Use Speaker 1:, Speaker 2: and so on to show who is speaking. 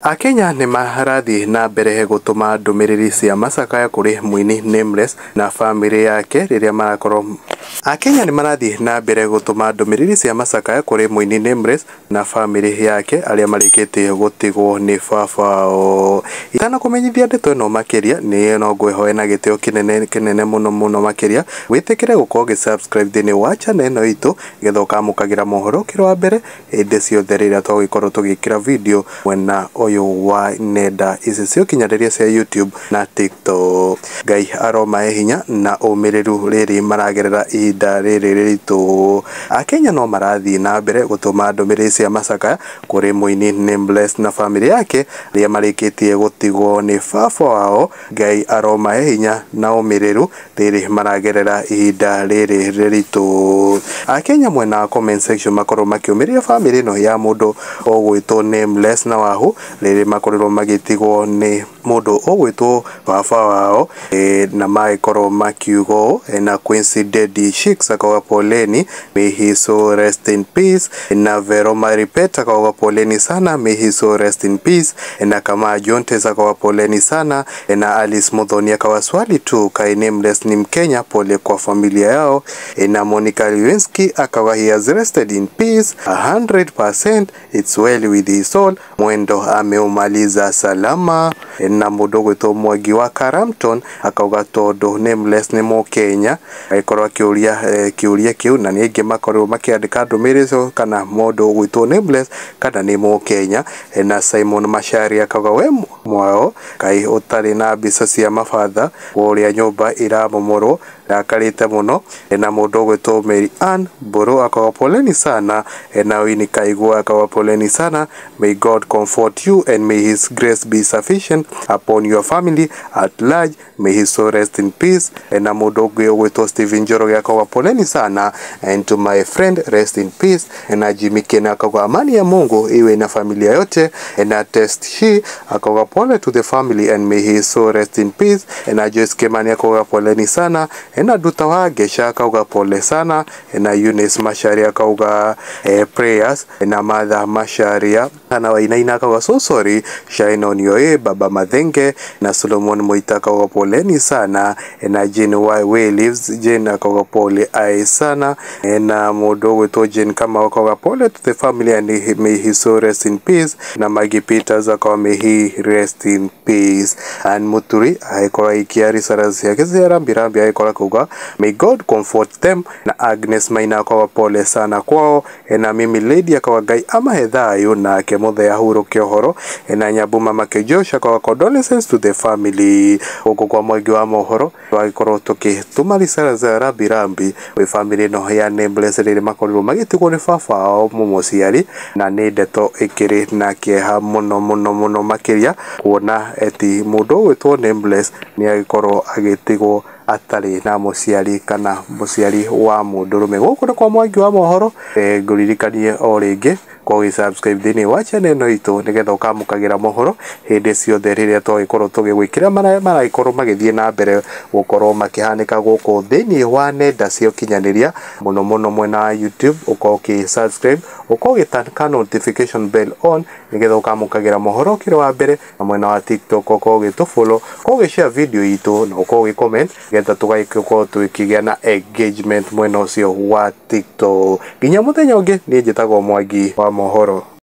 Speaker 1: Akenya nĩ marathiĩ na mbere gũtũma ndũmĩrĩri cia macakaya kũrĩ mũini Nameless na bamĩrĩ yake rĩrĩa marakorwo. Akenya nĩ marathiĩ na mbere gũtũma ndũmĩrĩri cia macakaya kũrĩ mũini Nameless na bamĩrĩ yake arĩa marĩkĩtie gũtigwo nĩ baba wao. Itanakũmenyithia ndeto ĩno makĩria, nĩ no ngwĩhoe na gĩtĩo kĩnene kĩnene mũno mũno makĩria wĩtĩkĩre gũkorwo ũgĩ subscribe thĩinĩ wa channel ĩno itũ, nĩgetha ũkamũkagĩra mohoro kĩrĩ wa mbere hĩndĩ ciothe rĩrĩa twagĩkorwo tũgĩkĩra video mwena ũyũ wa nenda ici cia ũkinyanĩria cia YouTube na TikTok. Ngai aromahe hinya na ũmĩrĩru rĩrĩ maragerera ihinda rĩrĩ rĩritũ. Akenya no marathiĩ na mbere gũtũma ndũmĩrĩri cia macakaya kũrĩ mũini Nameless na bamĩrĩ yake arĩa marĩkĩtie gũtigwo nĩ baba wao. Ngai aromahe hinya na ũmĩrĩru rĩrĩ maragerera ihinda rĩrĩ rĩritũ. Akenya mwena wa comment section makorwo makĩũmĩrĩria bamĩrĩ ĩno ya mũndũ ũgwĩtwo Nameless na Wahu rĩrĩ makorirwo magĩtigwo nĩ mũndũ ũgwĩtwo baba wao, na magĩkorwo makiuga ũũ. Na Quincy Daddy Shicks akauga, "Poleni, may his soul rest in peace." Na Vero Maripet akauga, "Poleni sana, may his soul rest in peace." Na Kama Jontes akauga, "Poleni sana." Na Alice Muthoni akawa, "Swali tu, kai Nameless ni Mkenya? Pole kwa familia yao." Na Monica Lewinsky akauga, "He has rested in peace 100%. It's well with his soul. Mwendo ameumaliza salama." Na mũndũ ũgwĩtwo Mwangi wa Karamton akauga tondũ Nameless nĩ Mũkenya, agĩkorwo akĩũria kĩũria kĩu, na nĩ aingĩ makorirwo makĩandĩka ndũmĩrĩri icio kana mũndũ ũgwĩtwo Nameless kana nĩ Mũkenya. Na Simon Macharia akauga, "We mwao kaĩ ũtarĩ na mbica cia mabatha kũrĩa nyũmba iramomorwo, ndakarĩte mũno." Na mũndũ ũgwĩtwo Mary Ann Mburu akauga, "Poleni sana." Na Winnie Kaigua akauga, "Poleni sana. May God comfort you and may his grace be sufficient upon your family at large. May his soul rest in peace." Na mũndũ ũngĩ ũgwĩtwo Stephen Njoroge akauga, "Poleni sana and to my friend, rest in peace." Na Jimmy Kena akauga, "Amani ya Mungu iwe na familia yote." Na Test She akauga, "Pole to the family and may his soul rest in peace." Na Joyce Kimani akauga, "Poleni sana." Na Duta wa Gesha akauga, "Pole sana." Na Eunice Macharia akauga, "Prayers." Na Martha Macharia na Wainaina akauga, "So sorry, shine on your way, Baba Mathenge." Na Solomon Moita akauga, "Poleni sana." Na Jane Y Williams Jane akauga, "Pole ai sana." Na mũndũ ũgwĩtwo Jane Kamau akauga, "Pole to the family and may his soul rest in peace." Na Maggie Peters akauga, "May he rest in peace." And Muturi agĩkorwo agĩikia risara ciake cia rambirambi agĩkorwo akiuga, "May God comfort them." Na Agnes Maina akauga, "Pole sana kwao." Na Mimi Lady akauga, "Ngai amahe thayũ nake mũthee ahurũke ũhoro." Na Nyambu Mama Josh akauga, "Condolences to the family." Gũkũ kwa Mwangi wa mohoro twagĩkorwo tũkĩtũma risara cia rambirambi gwĩ bamĩrĩ ĩno ya Nameless rĩrĩ makorirwo magĩtigwo nĩ baba wao mũmũciari, na nĩ ndeto ĩkĩrĩ na kĩeha mũno mũno mũno makĩria kuona eti mũndũ ũgwĩtwo Nameless nĩ agĩkorwo agĩtigwo atarĩ na mũciari kana mũciari wa mũndũrũme. Gũkũ nĩ kwa Mwangi wa mohoro. Ngũririkanie o rĩngĩ kwa gĩ subscribe thĩinĩ wa channel ĩno itũ, nĩgetha ũkamũkagĩra mohoro hĩndĩ ciothe rĩrĩa twagĩkorwo tũgĩgwĩkĩra marĩa maragĩkorwo magĩthiĩ na mbere gũkorwo makĩhanĩka gũkũ thĩinĩ wa nenda cia ũkinyanĩria, mũno mũno mwena wa YouTube. Ũkorwo ũkĩ subscribe, ũkorwo ũgĩturn notification bell on, nĩgetha ũkamũkagĩra mohoro ũkĩrĩ wa mbere, na mwena wa TikTok ũkorwo ũgĩtũfollow, ũkorwo ũgĩshare video itũ na ũkorwo ũgĩcomment, nĩgetha tũgagĩkorwo tũkĩgĩa na engagement mwena ũcio wa TikTok. Nginya mũthenya ũngĩ, niĩ njĩtagwo Mwangi wa mohoro.